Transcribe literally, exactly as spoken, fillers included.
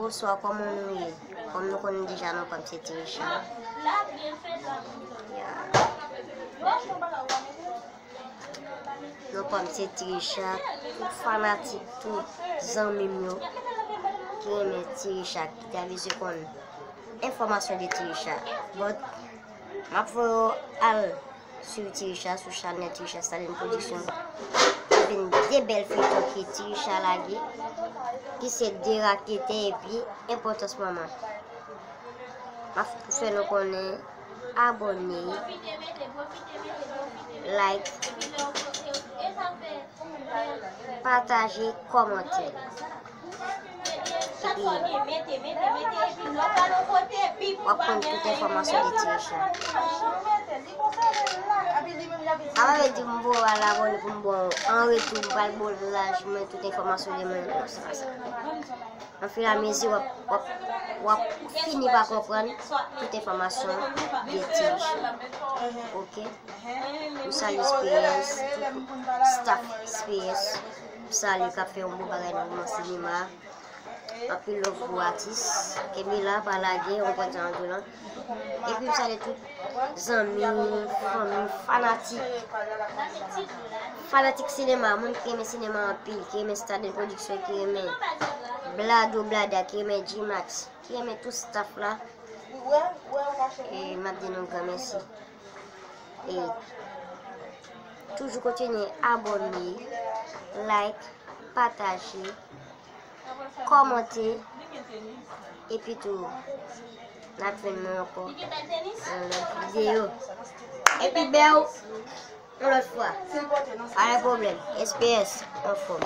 Bonswa, kòman nou ye? Kòm nou konnen deja, non pa m se Ti Richa. Ya. Non pa m se Ti Richa. Tout fanatik, tout zanmi m yo ki renmen Ti Richa, ki ta bezwen konn enfòmasyon de Ti Richa. But, m ap voye yo al swiv Ti Richa sou chanèl Ti Richa Stalin Production. Gen de bèl feyton ke Ti Richa lage, ki se De Raketè epi Enpòtans Manman. M ap fè nou konnen, abòne, like, pataje, kòmante. Epi, w ap konn tout enfòmasyon de Ti Richa. Sa pa vle di m ba w al abòne pou m ba w an retou, m pral ba w laj mwen, tout enfòmasyon de mwen, non, se pa sa. Anfilamezi, w ap, w ap, w ap fini pa konprann tout enfòmasyon de Ti Richa. Oke? M salye S P S, tout staff S P S. M salye k ap fè yon bon bagay nan mouvman sinema. Anpil love pou atis. Kenbe la, pa lage, yon kontan an tou lan. Epi m salye tout zanmi, fanmi, fanatik. Fanatik sinema, moun ki renmen sinema anpil, ki renmen Stalin Production, ki renmen Blado Blada, ki renmen G-Max, ki renmen tout staff la. E m ap di nou gran mèsi. E toujou kontinye abòne, like, pataje, kòmante, epi tou, n ap jwenn nou ankò nan lòt videyo. Epi bèw, yon lòt fwa. Pa gen pwoblèm. S P S, anfòm.